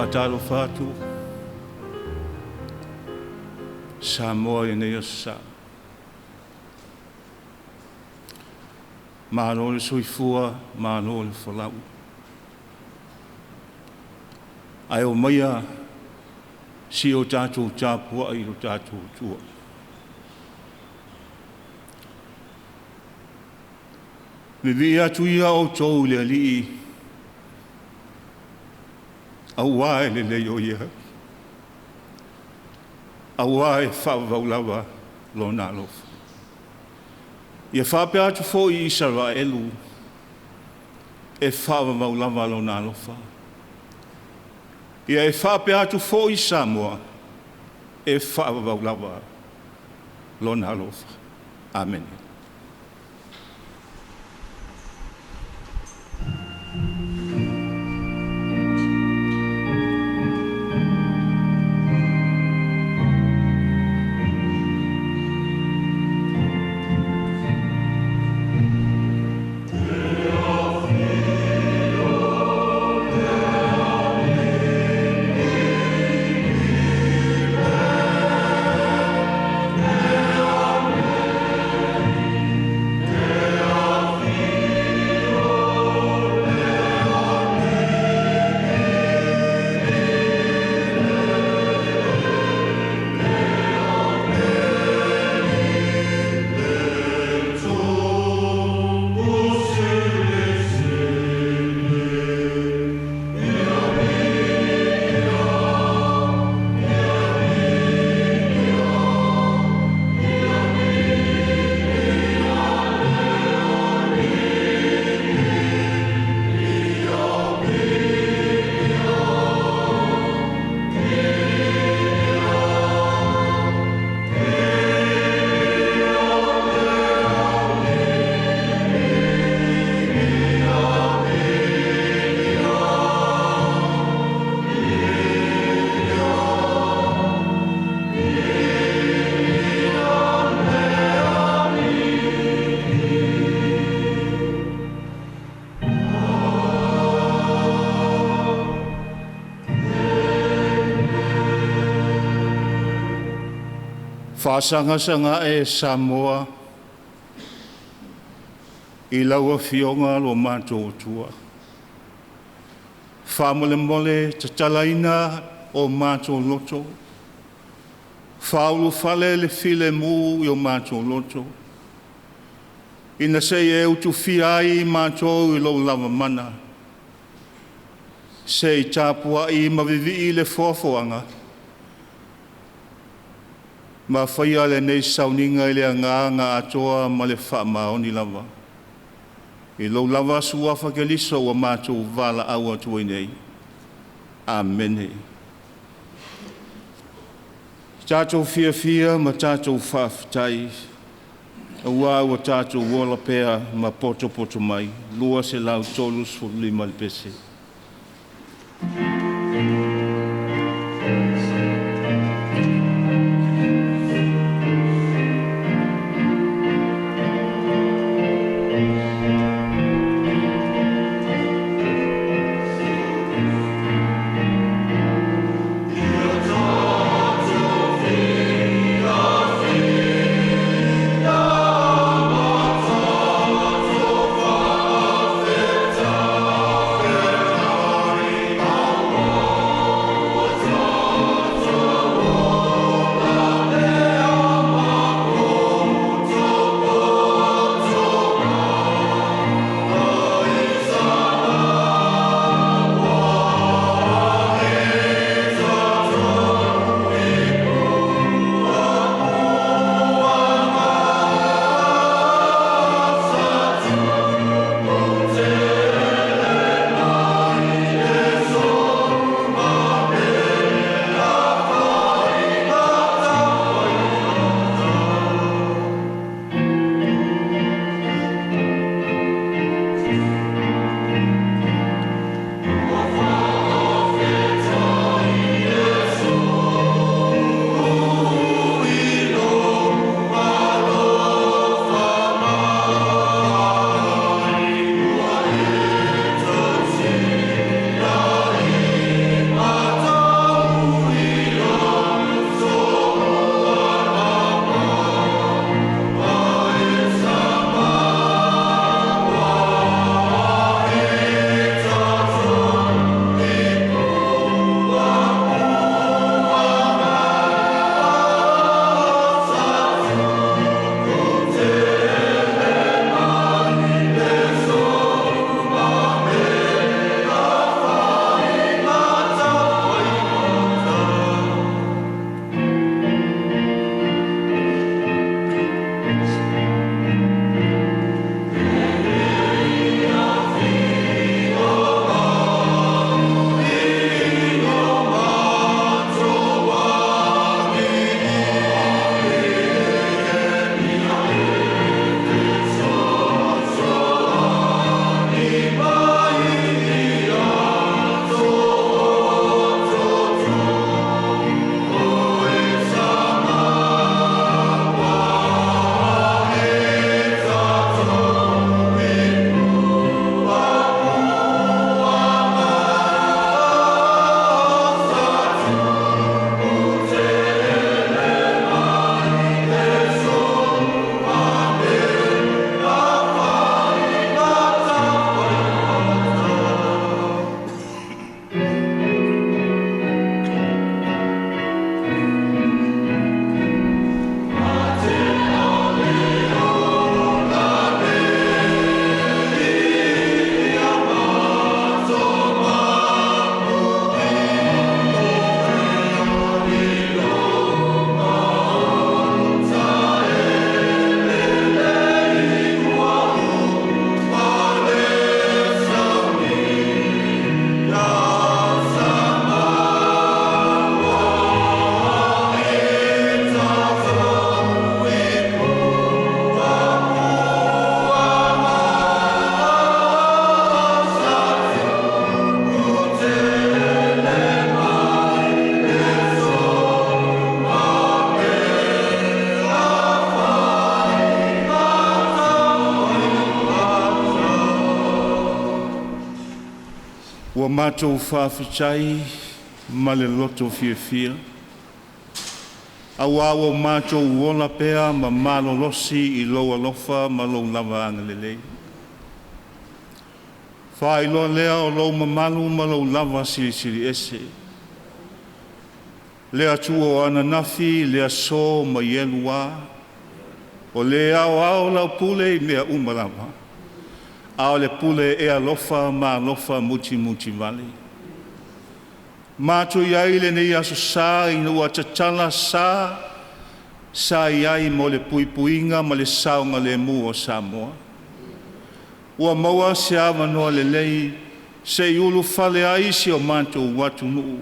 Faatalofa atu Samoa i lenei aso Sa. Malo le soifua, malo le folau. Ae omaia si o tatou tapuai i lo tatou Atua. Vivii atu ia outou i le Alii, auā e lelei o Ia, auā e faavavau lava Lona alofa. Ia faapea atu foi i Isaraelu, e faavavau lava Lona alofa. Ia e faapea atu foi Samoa, e faavavau lava Lona alofa. Amene. Faasagasagae Samoa i lau Afioga lo matou Atua. Faamolemole tatalaina o matou loto, faaulufale le filemu i o matou loto, ina se i e utufia ai matou i lou lavamana, se i tapuai ma vivii le foafoaga ma faia lenei sauniga i le agaga atoa ma le faamaoni lava. I lou lava Suafa Keriso ua matou valaau atu ai nei. Amene. Tatou fiafia ma tatou faafetai, aua ua tatou ola pea ma potopoto mai. 235 le pese. Ua matou faafetai ma le loto fiafia, auā ua matou ola pea ma malolosi i lou alofa ma lou lava agalelei. Faailoa lea o lou mamalu ma lou lava silisili ese, le Atua o ananafi, le aso ma ie lua, o le aoao lau pule i mea uma lava, a o le pule e alofa ma alofa mutimutivale. Matou i ai i lenei aso Sa ina ua tatala sa sa i ai mo le puipuiga ma le saogalemu o Samoa. Ua maua se avanoa lelei se i ulufale ai si o matou atunuu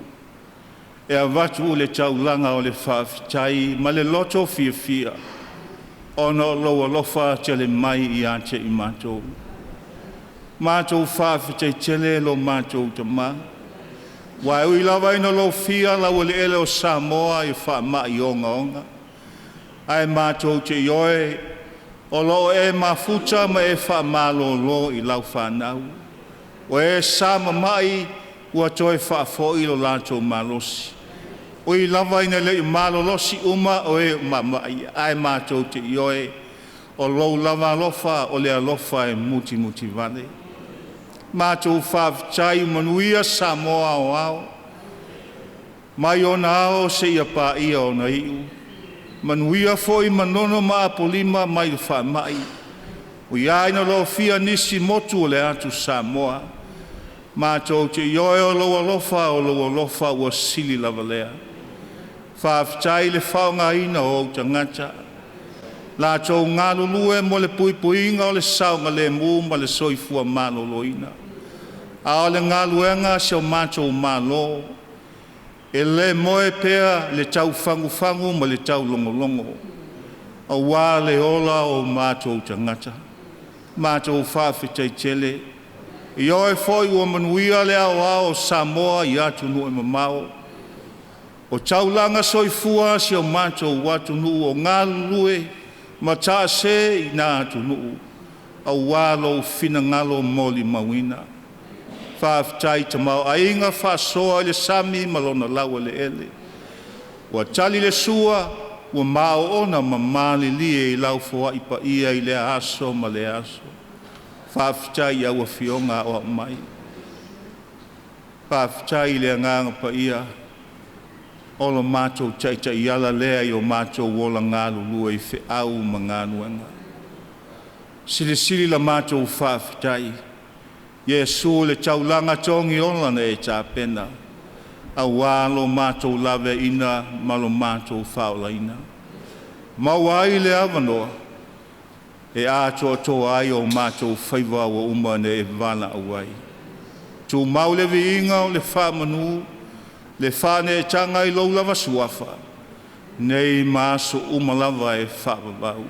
e avatu le taulaga o le faafetai ma le loto fiafia ona o lou alofa tele mai ia te i matou. Matou faafetai tele lo matou Tama, aua e ui lava ina lofia laueleele o Samoa i faamai ogaoga, ae matou te ioe o lo o e mafuta ma e faamalolo i lau fanau. O e sa mamai ua toe faafoi lo latou malosi. Ui lava ina le i malolosi uma o e mamai, ae matou te ioe o lou lava alofa o le alofa e mutimutivale. Matou faafetai, manuia Samoa aoao, mai ona ao seia paia ona iu. Manuia foi Manono ma Apolima mai le faamai. Ui lava ina lofia nisi motu o le atu Samoa, matou te ioe o lou alofa, o lou alofa ua sili lava lea. Faafetai i le faaaogaina o ou tagata, latou galulue mo le puipuiga o le saogalemu ma le soifua maloloina. A o le galuega a si o matou Malo, e le moe pea le tau fagufagu ma le taulogologo aua le ola o matou tagata. Matou faafetai tele. Ioe foi ua manuia le aoao o Samoa i atunuu e mamao, o taulaga soifua si o matou atunuu o galulue ma taase i na atunuu aua lou finagalo molimauina. Faafetai i tamaoaiga faasoa i le sami ma lona laueleele, ua tali le sua ua ma oona ma malilie i lau foai paia i lea aso ma lea aso. Faafetai i au Afioga Aoao mai. Faafetai i le Agaga Paia o lo matou taitaiala lea i o matou ola galulue i feau ma galuega. Silisili la matou faafetai, Iesu i le taulaga togiola na e tapena aua lo matou laveaiina ma lo matou faaolaina. Maua ai le avanoa e atoatoa ai o matou faiva ua uma ona e valaau ai. Tumau le viiga o le faamanu, le faaneetaga i lou lava Suafa, nei ma aso uma lava e faavavau.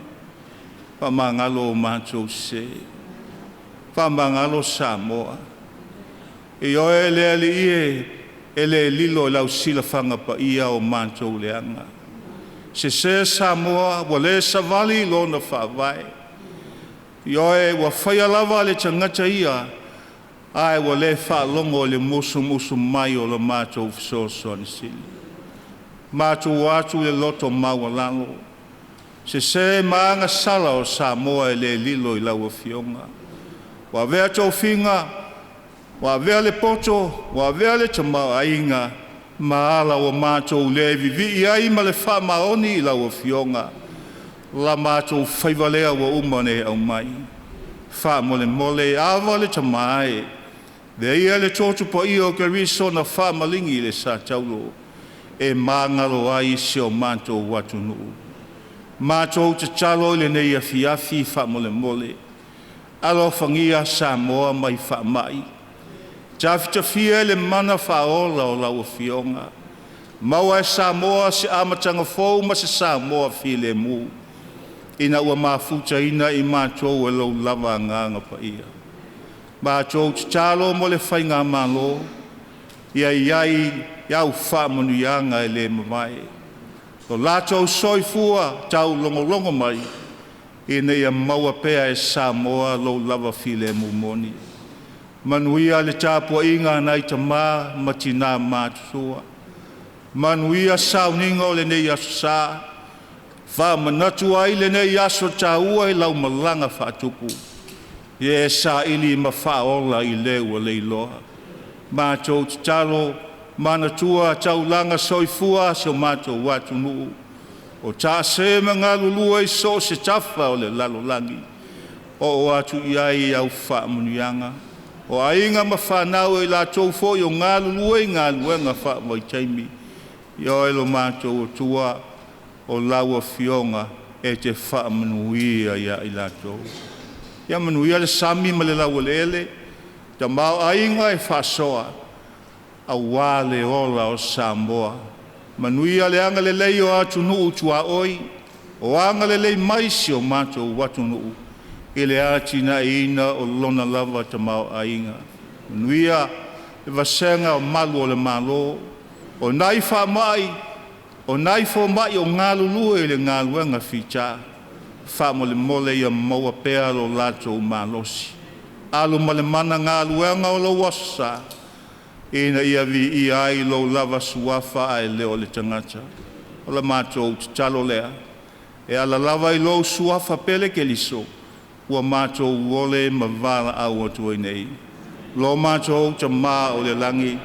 Faamagalo o matou sese, faamagalo Samoa. Ioe le Alii e, e le lilo i lau silafaga paia o matou leaga. Sese Samoa ua le savali i lona faavae. Ioe, ua faia lava le tagata ia, ae ua le faalogo i le musumusu mai o le matou fesoasoani sili. Matou o atu i le loto maualalo, sese ma agasala o Samoa e le lilo i lau Afioga. Ua avea tofiga, ua avea le poto, ua avea le tamaoaiga ma ala ua matou le vivii ai ma le faamaoni i lau Afioga, la matou faiva lea ua uma ona e aumai. Faamolemole ava le Tama e, avea ia le toto paia o Keriso na faamaligi i le sa taulo e magalo ai si o matou atunuu. Matou tatalo i lenei afiafi faamolemole, alofagia Samoa mai faamai, tafitafia e le mana faaola o lau Afioga. Maua e Samoa se amataga fou ma se Samoa filemu, ina ua mafutaina i matou e lou lava Agaga Paia. Matou tatalo mo le Faigamalo, ia i ai au faamanuiaga e le mavae, lo latou soifua taulogologo mai, ina ia maua pea e Samoa lou lava filemu moni. Manuia le tapuaiga a nai tama ma tina matutua. Manuia sauniga o lenei aso sa, faamanatu ai lenei aso taua i lau malaga faatupu. Ia e saili ma faaola i le ua leiloa. Matou tatalo manatua taulaga soifua si o matou atunuu o tase ma galulue i so o se tafa o le lalolagi, oo atu i ai au faamanuiaga. O aiga ma fanau, o i latou foi o galulue i galuega faavaitaimi. Ia oe lo matou Atua, o lau Afioga e te faamanuia ia i latou. Ia manuia le sami ma le laueleele, tamaoaiga e faasoa aua le ola o Samoa. Manuia le agalelei o atunuu tuaoi o agalelei mai i si o matou atunuu i le atinaeina o lona lava tamaoaiga. Manuia le vasega o malu o le Malo, o nai faamai, o nai fomai o galulue i le galuega fita, faamolemole ia maua pea lo latou malosi. Alu ma le mana galuega o lou Aso Sa, ina ia viia ai lou lava Suafa ae le o le tagata. O le matou tatalo lea e ala lava i lou Suafa pele Keriso ua matou ole ma valaau atu ai nei. Lo matou Tama oi le Lagi,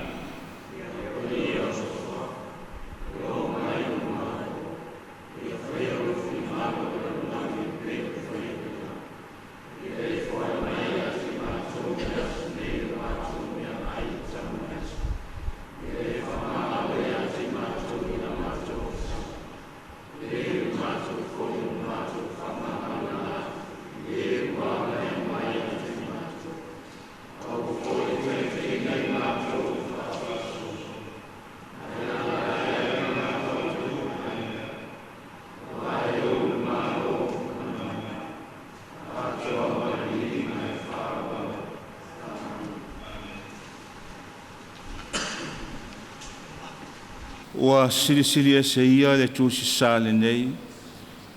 Ua silisili ese ia le Tusi Sa lenei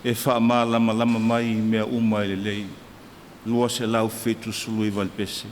e faamalamalama mai mea uma e lelei. 279 le pese.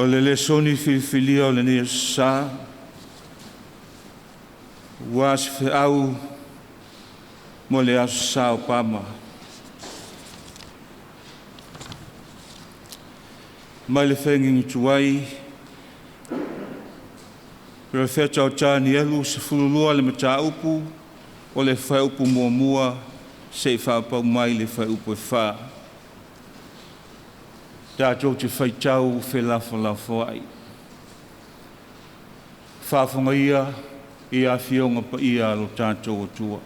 O le lesoni filifilia o lenei aso sa, ua se feau mo le aso sa o Pama. Mai le feagaiga tuai, Perofeta o Tanielu 12 le mataupu o le fuaiupu 1 seia faapau mai le fuaiupu 4. Tatou te faitau felafolafoai. Faafofoga ia Afioga Paia a lo tatou Atua.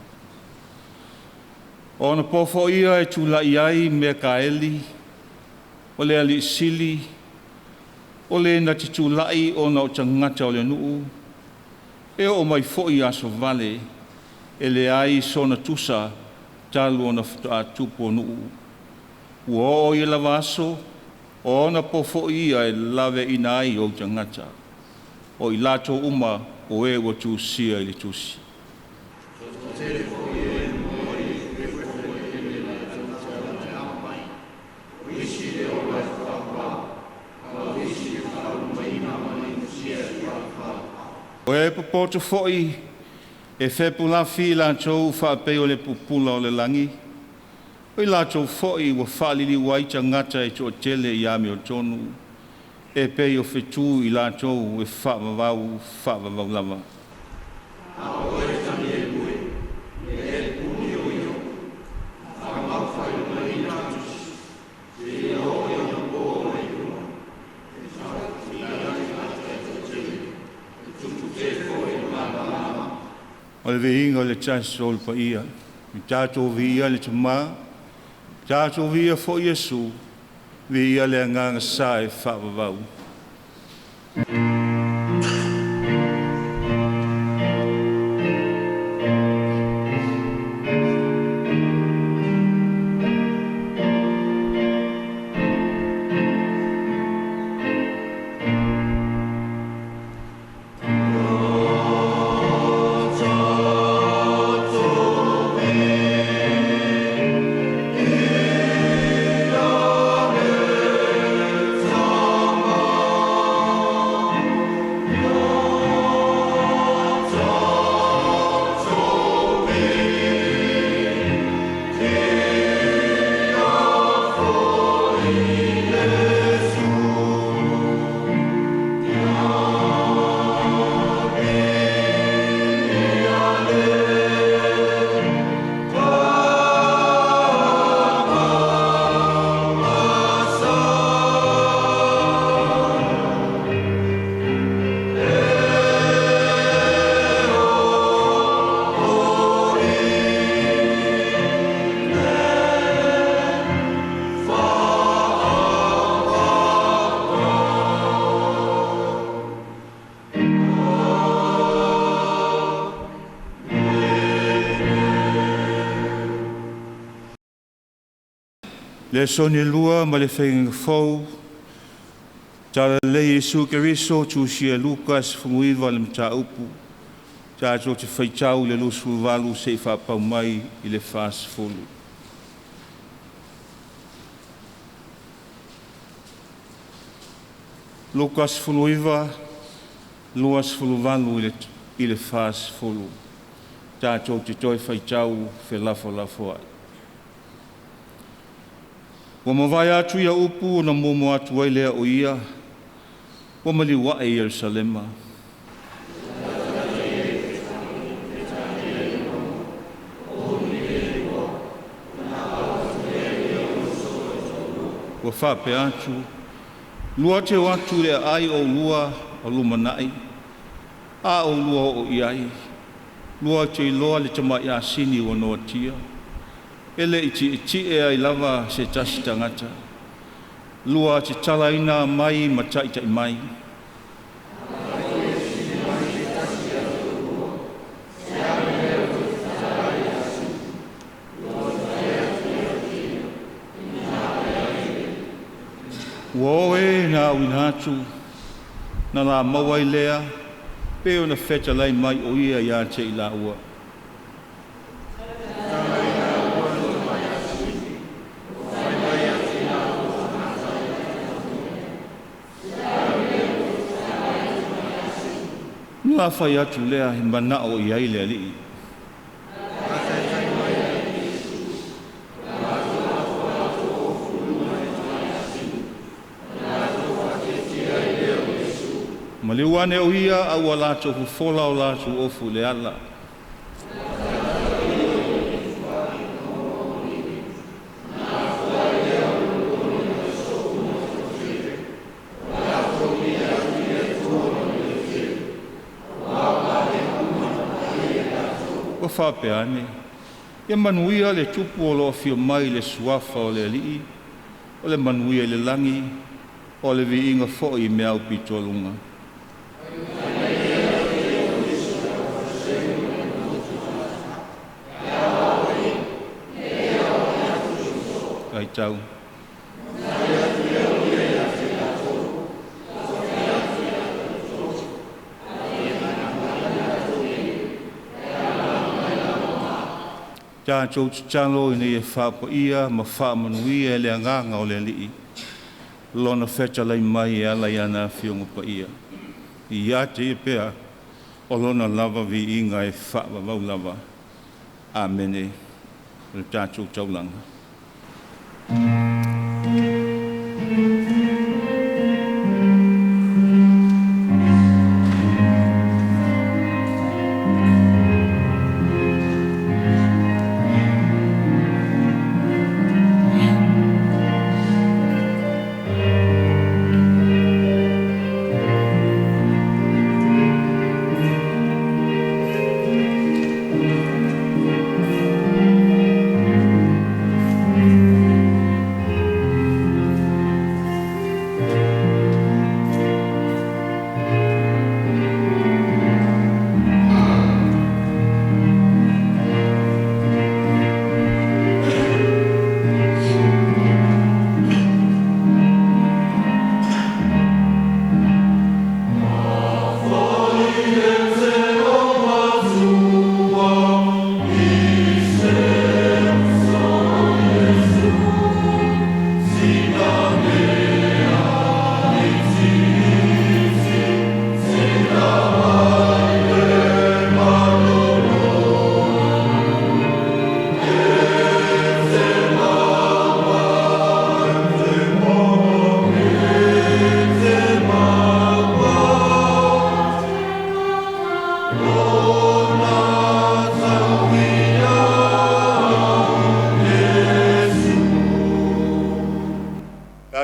O ona foi ia e tulai ai Mekaeli o le Alii Sili, o le na te tulai ona o tagata o le nuu, e oo mai foi i aso vale, e leai sona tusa talu ona faatoa tupu o nuu. Ua oo ia lava aso, o ona po foi ia e laveaiina ai ou tagata, o i latou uma o e ua tusia i le tusi. O e popoto foi e fepulafi i latou faapei o le pupula o le lagi, o i latou foi ua faaliliu ai tagata e toatele i amiotonu, e pei o fetu i latou e faavavau faavavau lava. O le viiga o le o le paia, i tatou viia le Tama, tatou viia foi Iesu, viia le Agaga sa e faavavau. Lesoni e lua ma le faiga fou, Talalelei Iesu Keriso tusia e Luka 19 le mataupu, tatou te faitau le 28 seia faapau mai i le 40. Luka 19, 28 i le 40. Tatou te toe faitau felafolafoai. Ua mavae atu ia upu ona muamua atu ai lea o ia, ua maliu ae i Yerusalema. Ua faapea atu, lua te o atu i le aai o oulua o lumanai, a oulua oo i ai, lua te iloa le tamai asini ua noatia, e le i tietie ai lava se tasi tagata. Lua te talaina mai ma taitai mai. Ua o e na auina atu, na la maua ai lea, pe ona fetalai mai o ia ia te i laua. La fai atu lea e manao i ai le Alii. Ma le ua o ia a ua latou fofola o latou ofu i le ala. Ua faapea ane, ia manuia le tupu o lo o afio mai i le suafa o le Alii, o le manuia i le lagi, o le viiga foi i mea aupito aluga. Faitau. Tatou tatalo ina ia faapaia ma faamanuia e le agaga o le Alii Lona fetalai mai e ala i ana Afioga Paia. Ia te Ia pea o Lona lava viiga e faavavau lava. Amene. O le tatou taulaga.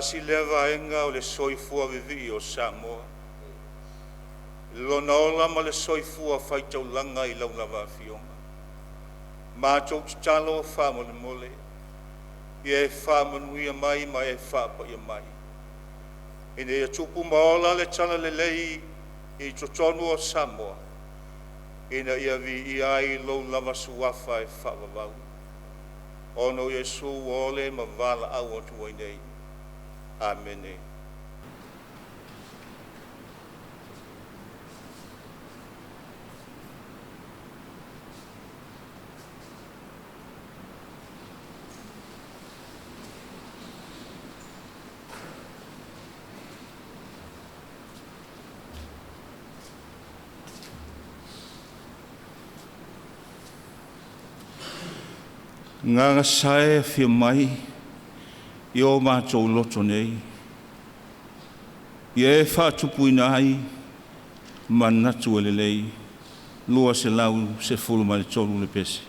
Tasi lea vaega o le soifua vivii o Samoa, i lona ola ma le soifua faitaulaga i lau lava Afioga. Matou tatalo faamolemole, ia e faamanuia mai ma e faapaia mai, ina ia tupu ma ola le talalelei i totonu o Samoa, ina ia viia ai lou lava Suafa e faavavau, ona o Iesu ua ole ma valaau atu ai nei. Amene. Gagasae, afio mai i o matou loto nei, ia e faatupuina ai manatu e lelei. 213 le pese.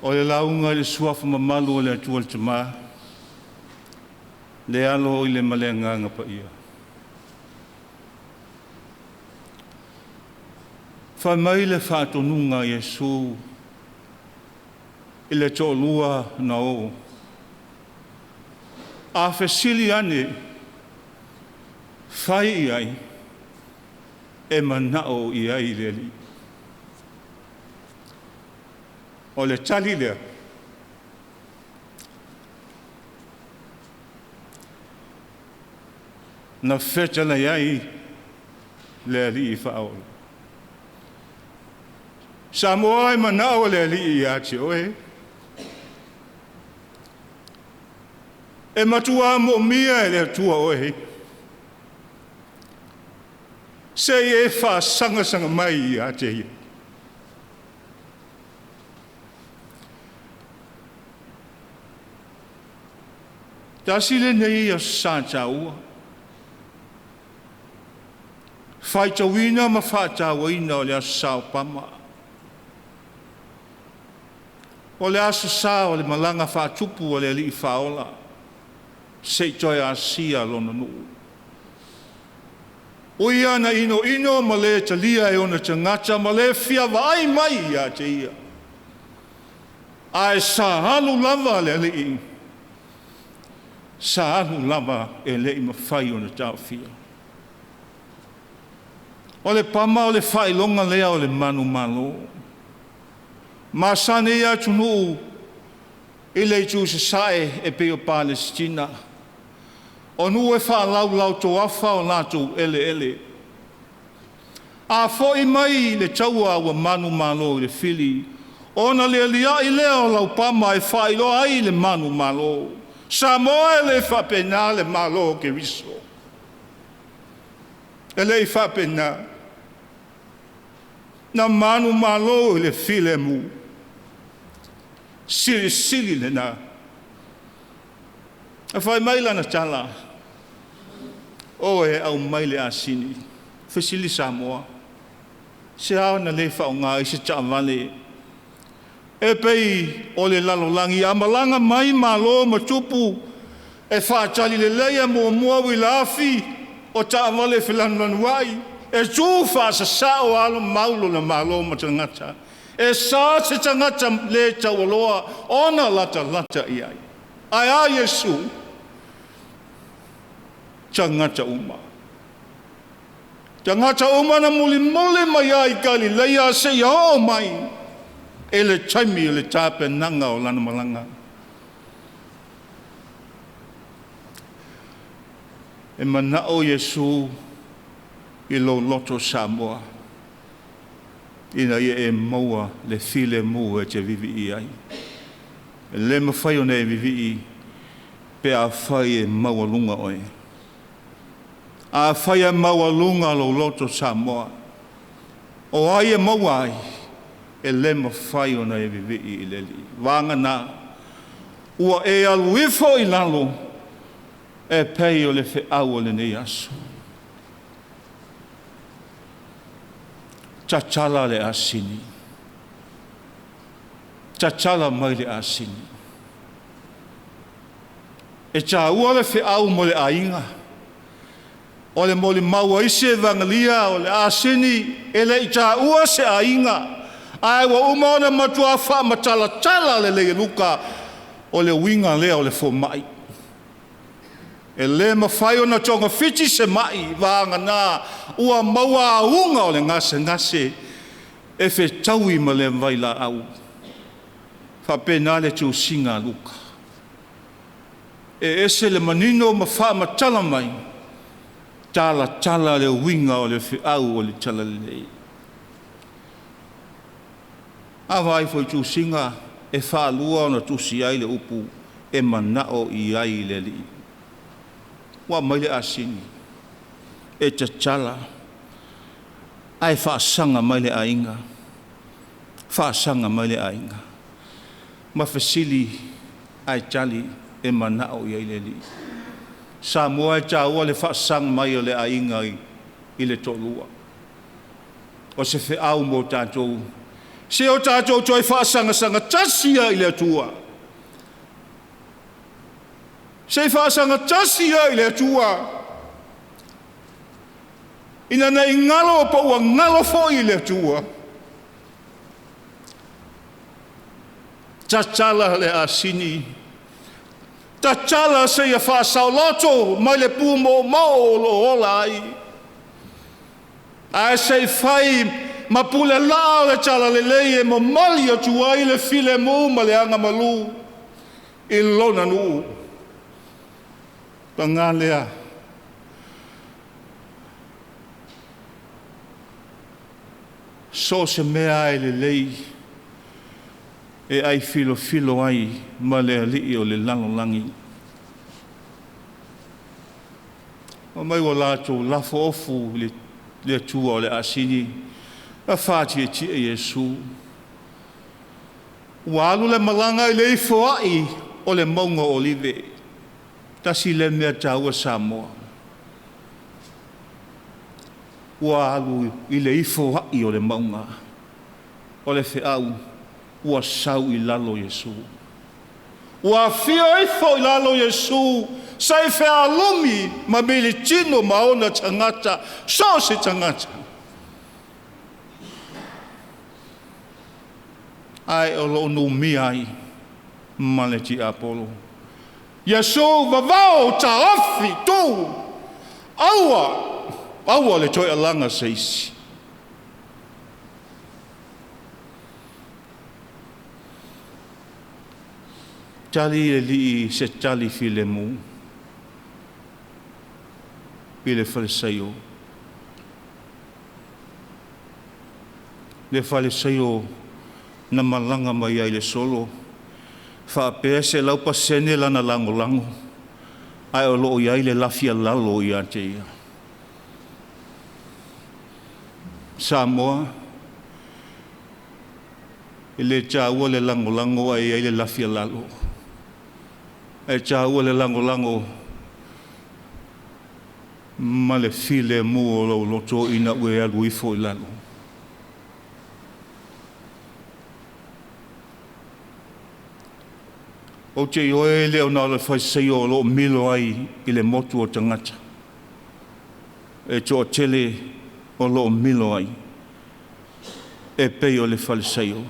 O le lauga i le suafa mamalu o le Atua le Tama, le Alo ma le Agaga Paia. Fai mai le faatonuga a Iesu i le toalua na o, a fesili ane, fai i ai, e manao i ai le Alii. O le tali lea, na fetalai ai le Alii Faaola. Samoa e manao le Alii ia te oe. E matua moomia e le Atua oe. Se i e faasagasaga mai ia te Ia. Tasi lenei aso sa taua, faitauina ma faatauaina o le Aso Sa o Pama. O le aso sa o le malaga faatupu a le Alii Faaola se i toe asia lona nuu. Ui lava ina inoino ma le talia e ona tagata ma le fia vaai mai ia te ia, ae sa alu lava le Alii, sa alu lava e le i mafai ona taofia. O le pama o le faailoga lea o le manumalo. Masani ia atunuu i le itu sasae e pei o Palesitina, o nuu e faalaulau toafa o latou eleele. A foi mai le taua ua manumalo i le fili, ona lialiai lea o laupama e faailoa ai le manumalo. Samoa e le faapena le Malo o Keriso. E le i faapena. Na manumalo i le filemu, silisili lena. Na fai mai lana tala, o e aumai le asini. Fesili Samoa, se a ona le faaaoga ai se taavale e pei o le lalolagi, a malaga mai malo ma tupu e faatali lelei e muamua uila afi o taavale felanulanuai e tu faasasao alomau lona malo ma tagata. E sa se tagata le taualoa ona latalata i ai. Ae a Iesu? Tagata uma. Tagata uma na mulimuli mai ai Galileia seia oo mai i le taimi o le tapenaga o lana malaga. E manao Iesu i lou loto Samoa, ina ia e maua le filemu e te vivii ai. E le mafai ona e vivii pe afai e maualuga oe. Afai e maualuga lou loto Samoa, o ai e maua ai, e le mafai ona e vivii i le Alii. Vagana ua e alu ifo i lalo e pei o le feau o lenei aso. Tatala le asini. Tatala mai le asini. E tāua le feau mo le aiga. O le molimau a isi evagelia o le asini e le i tāua se aiga. Ae ua uma ona matua faamatalatala lelei e Luka o le uiga lea o le fomai. E le mafai ona togafiti se mai vagana ua maua auga o le gasegase e fetaui ma le vailaau. Faapena le tusiga a Luka. E ese le manino ma faamatala mai, talatala le uiga o le feau o le talalelei. A vaai foi i tusiga e faalua ona tusi ai le upu e manao i ai le Alii. Ua aumai le asini e tatala ae faasaga mai le aiga, faasaga mai le aiga ma fesili ae tali e manao i ai le Alii. Samoa e taua le faasaga mai o le aiga i le toalua. O se feau mo tatou, Se o tatou toe faasagasagā tasi ai i le Atua. Se i faasagatasi ai i le Atua. Ina ne i galo po ua galo foi i le Atua. Tatala le asini, tatala seia faasaoloto mai le pu moomoo o lo o ola ai. Ae se i fai ma pulelaa o le talalelei e momoli atu ai le filemu ma le agamalu i lona nuu. Paga lea, so o se mea lava e lelei, e aifilofilo ai ma le alii o le lalolagi. Fai mai ua latou lafo ofu i le Atua o le asini, na fatietie Iesu. Ua alu le malaga i le ifoai o le mauga o Olive. Tasi lea mea taua Samoa. Ua alu i le ifoai o le mauga, o le feau ua sau i lalo Iesu. Ua afio ifo i lalo Iesu se i fealumi ma militino ma ona tagata, so o se tagata. Ae o lo o numia ai ma le tiapolo. Iesu vavao taofi tu, aua, aua le toe alaga se isi. Tali le Alii se tali filemu i le falesaio. Le falesaio na malaga mai ai le solo, faapea 100% lana lagolago, ae o lo o i ai le lafialalo ia te ia. Samoa, e le taua le lagolago ae i ai le lafialalo. Ae taua le lagolago ma le filemu o lou loto ina ua e alu ifo i lalo. Ou te ioe e le o na o le faleseio o lo o milo ai i le motu o tagata. E toatele o lo o milo ai e pei o le falesaio.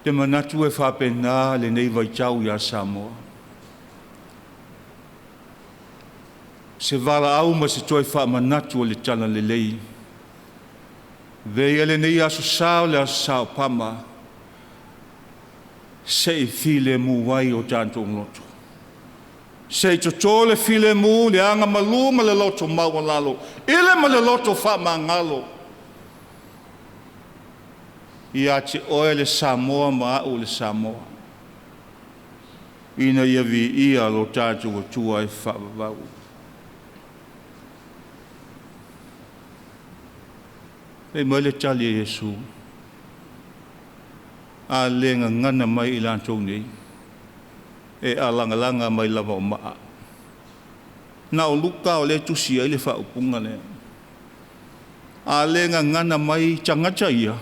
Te manatu e faapena lenei vaitau ia Samoa. Se valaau ma se toe faamanatu o le Talalelei. Veia lenei aso sa o le aso Sa o Pama, se i filemu ai o tatou loto. Se i totō le filemu, le agamalu ma le loto maualalo, i le ma le loto faamagalo. Ia te oe le Samoa ma au le Samoa, ina ia viia lo tatou Atua e faavavau. Fai mai le tali a Iesu, a le gagana mai i latou nei, e alagalaga mai lava o maa. Na o Luka o lea e tusi ai le faaupuga lea. A le gagana mai tagata ia,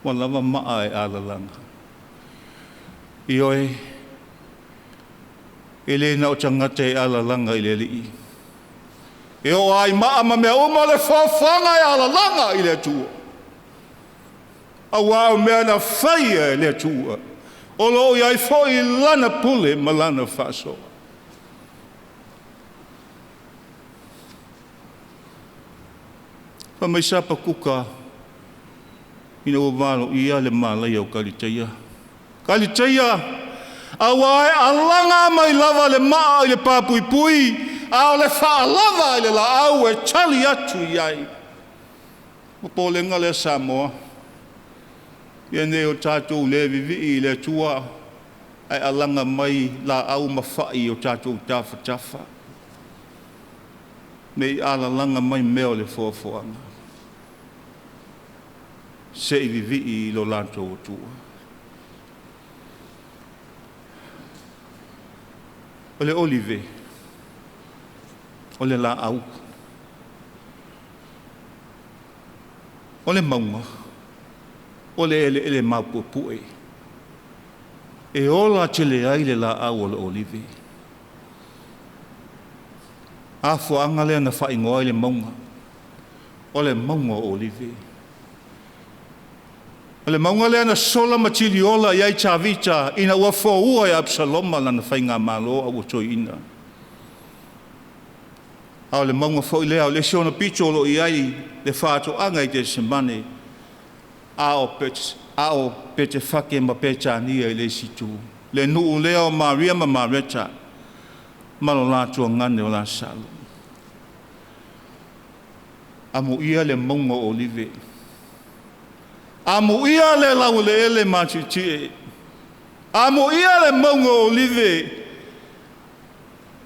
ua lava maa e alalaga. Ioe, e le na o tagata e alalaga i le Alii. E oo ai maa ma mea uma le foafoaga e alalaga i le Atua. Auā o mea na faia e le Atua, o lo o i ai foi lana pule ma lana faasoa. Fai mai Sapakuka ina ua valoia le malaia o Kaliteia. Kaliteia, auā e alaga mai lava le maa i le papuipui, a o le faalava i le laau e tali atu i ai. Popolega lea Samoa, ia ne i o tatou le vivii i le Atua ae alaga mai laau ma fai i o tatou tafatafa. Ne i alalaga mai mea o le foafoaga. Se i vivii i lo latou Atua. O le olive, o le laau. O le mauga, O le eleele maupuepue e ola tele ai le laau o le olive. Afuaga lea na faaigoa ai le mauga, o le mauga o Olive. O le mauga lea na sola ma tiliola i ai Tavita ina ua foua e Apisaloma lana faigamalo a ua toeaina. A o le mauga foi lea o le isi ona pito o lo o i ai le faatoaga i Gesemane, a o Petefake ma Petania i le isi itu. Le nuu lea o Maria ma Mareta ma lo latou tuagane o Lasalo. Amuia le mauga o Olive, amuia le laueleele matietie, amuia le mauga o Olive,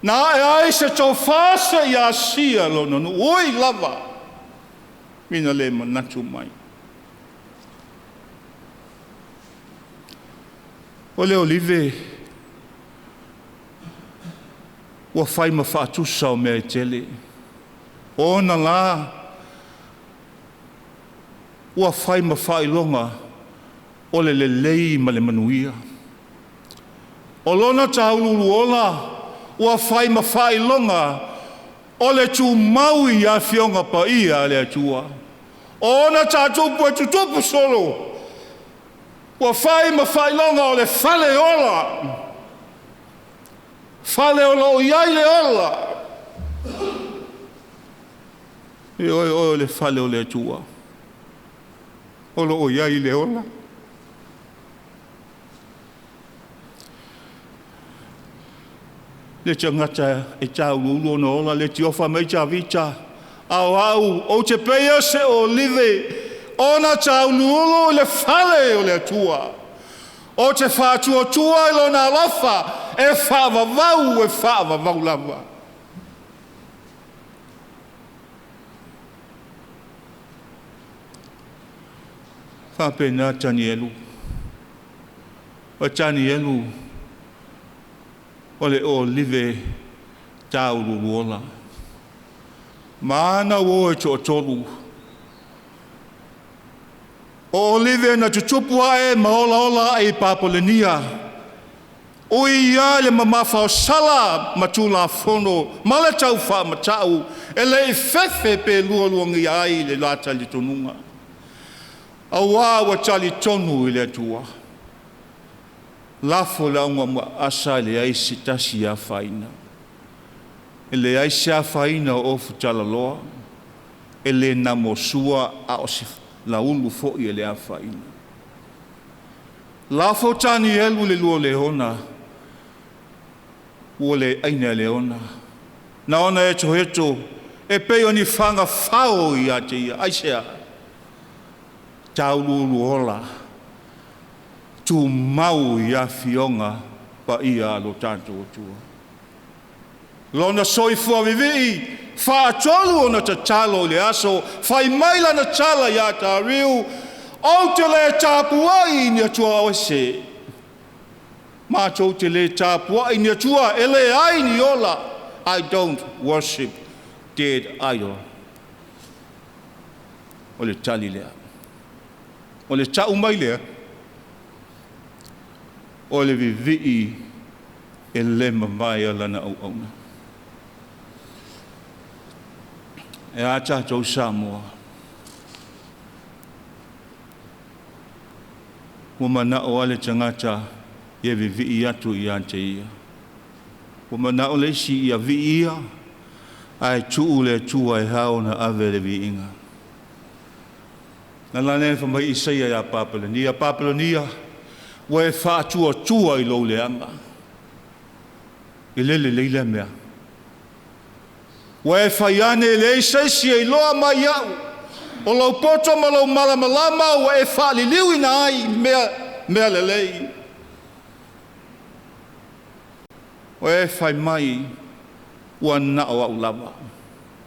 na ae ai se tofa seia asia lona nuu, ui lava ina le manatu mai. O le olive ua fai ma faatusa o mea e tele. O ona la ua fai ma faailoga o le lelei ma le manuia. O lona tauluuluola ua fai ma faailoga o le tumau i Afioga Paia a le Atua. O ona tatupu e tutupu solo, ua fai ma faailoga o le faleola, fale o lo o i ai le ola. Ioe, o oe o le fale o le Atua, o lo o i ai le ola. Le tagata e tauluulu ona ola le tiofa mai Tavita, a o au ou te peia se olive ona tauluulu i le fale o le Atua. O te faatuatua i lona alofa e faavavau, e faavavau lava. Faapena Tanielu. O Tanielu o le olive tauluuluola. Ma ana uo e toatolu. O olive na tutupu ae ma olaola ae i Papolenia, ui ia le mamafa o sala ma tulafono ma le taufaamatau e le i fefe pe lualuagia ai le la talitonuga, auā ua talitonu i le Atua. Lafo le augamuaasa e leai se tasi e afaina, e leai se afaina o ofu talaloa, e le namosua a o se laulu foi e le afaina. Lafo Tanielu i le lua leona, ua le aina e leona, na ona etoeto e pei o ni faga fao ia te ia. Aisea? Tauluuluola, tumau i afioga paia a lo tatou Atua. Lona soifua vivii, faatolu ona tatalo i le aso, fai mai lana tala ia Tariu, ou te le tapuai i ni atua ese, matou te le tapuai ni Atua e leai ni ola. I don't worship dead idol. O le tali lea. O le tau mai lea, o le vivii e le mavae lana auauna. E a tatou Samoa? Ua manao lava le tagata ia vivii atu ia te ia. Ua manao le isi ia vii ia, ae tuu le Atua e ao ona ave le viiga. Na la fai mai Isaia ia Papelonia, Papelonia, ua e faatuatua i lou leaga. E le lelei lea mea. Ua e fai ane e leai se isi e iloa mai au. O lou poto ma lou malamalama ua e faaliliuina ai mea, mea lelei. Ua e fai mai, ua na o au lava,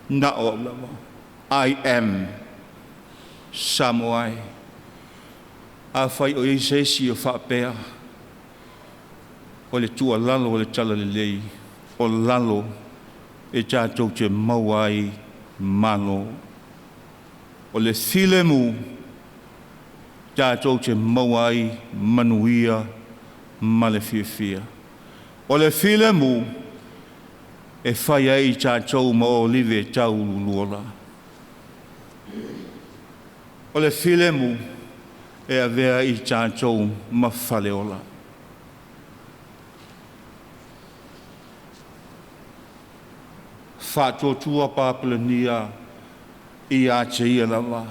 na o au lava. I am Samoa e. Afai o i ai se isi o faapea, o le tuualalo o le tala lelei, o lalo e tatou te maua ai malo. O le filemu. Tatou te maua ai manuia ma le fiafia. O le filemu e fai ai i tatou ma olive tauluuluola. O le filemu e avea ai i tatou ma faleola. Faatuatua Papalania ia te ia lava,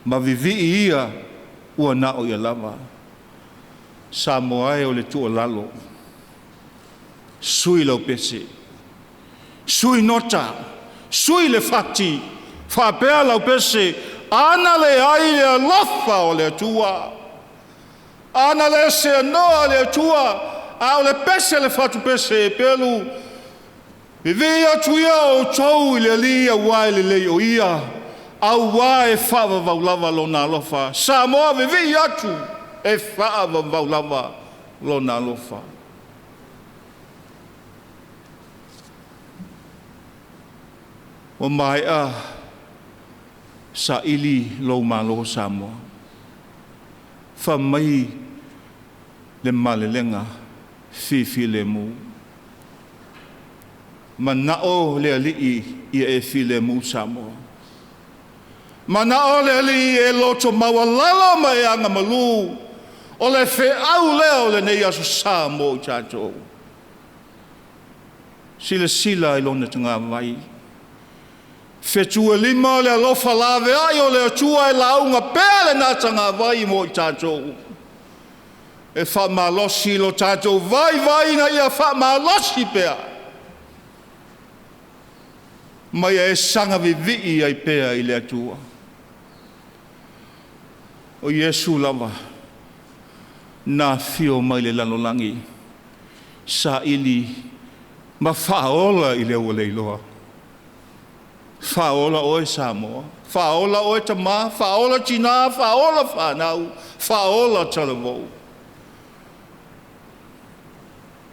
ma vivii ia ua na o ia lava. Samoa e o le tuualalo, sui lau pese, sui nota, sui le fati, faapea lau pese, ana leai le alofa o le Atua, ana le seanoa le Atua, a o le pese le fatupese e pelu, vivii atu ia outou i le Alii auā e lelei o Ia, auā e faavavau lava Lona alofa. Samoa, vivii atu e faavavau lava Lona alofa. Ua maea saili lou malo Samoa, fai mai le malelega fifilemu. Manao le Alii ia e filemu Samoa. Manao le Alii e loto maualalo ma e agamalu. O le feau lea o lenei aso sa mo i tatou. Silasila i lona tagavai. Fetuelima le alofa laveai o le Atua e lauga pea lena tagavai mo i tatou. E faamalosi lo tatou vaivai ina ia faamalosi pea, ma ia e saga vivii ai pea i le Atua. O Iesu lava na afio mai le lalolagi, saili ma faaola i le ua leiloa. Faaola oe Samoa, faaola oe tamā, faaola tinā, faaola fanau, faaola talavou.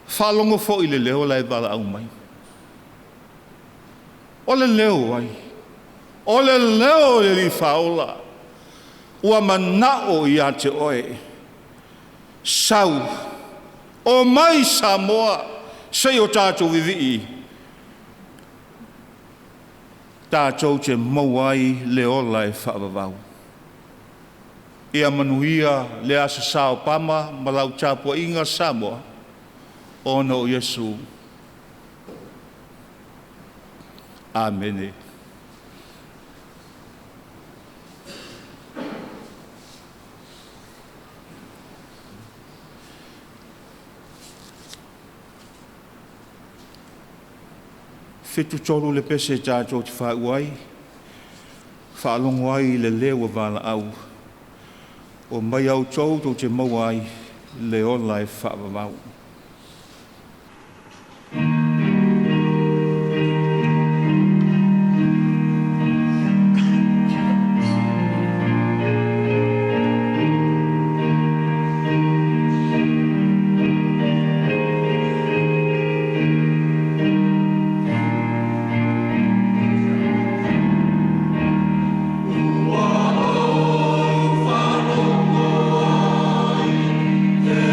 Faalogo foi i le leo la e valaau mai. O le leo o ai? O le leo o le Alii Faaola ua manao ia te oe, sau, omai Samoa se i o tatou vivii tatou te maua ai le ola e faavavau. Ia manuia le Aso Sa o Pama ma lau tapuaiga Samoa, ona o Iesu. Amene. 73 le pese tatou te faaiu ai, faalogo ai i le leo o valaau, omai outou tou te maua ai le ola e faavavau. Ua ou faalogo ai i le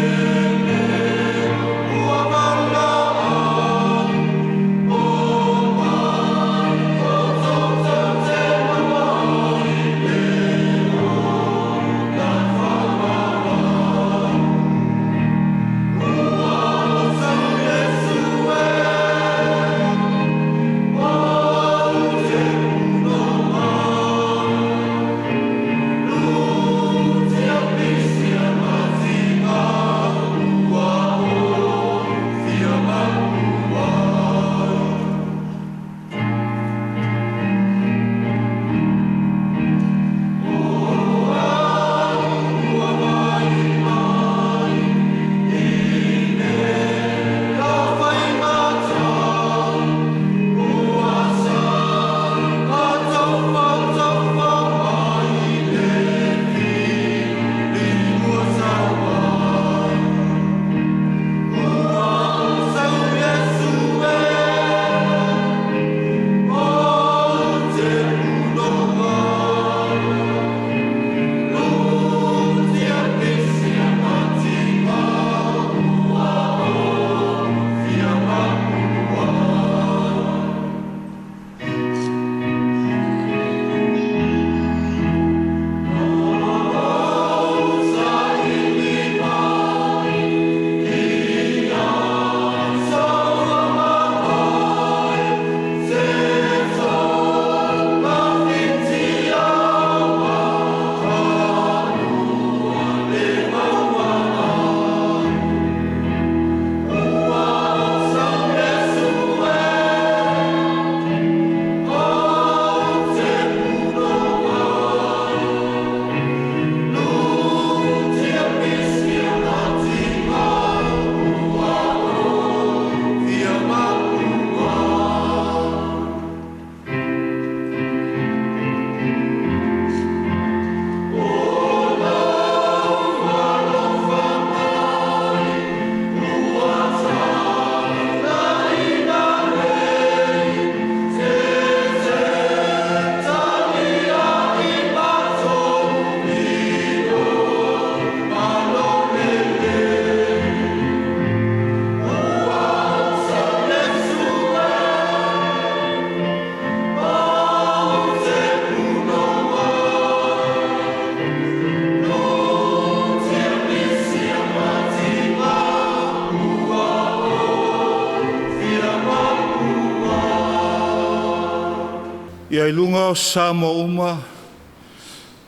Ia i luga o Samoa uma,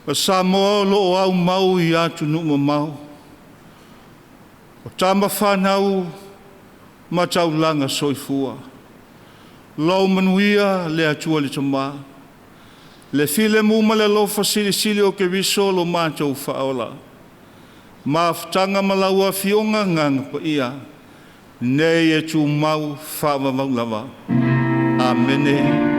o Samoa o lo o aumau i atunuu mamao, o tama fanau ma taulaga soifua. Lou manuia le Atua le Tama, le filemu ma le alofa silisili o Keriso lo matou Faaola, mafutaga ma lau Afioga Agaga Paia, nei e tumau faavavau lava. Amene.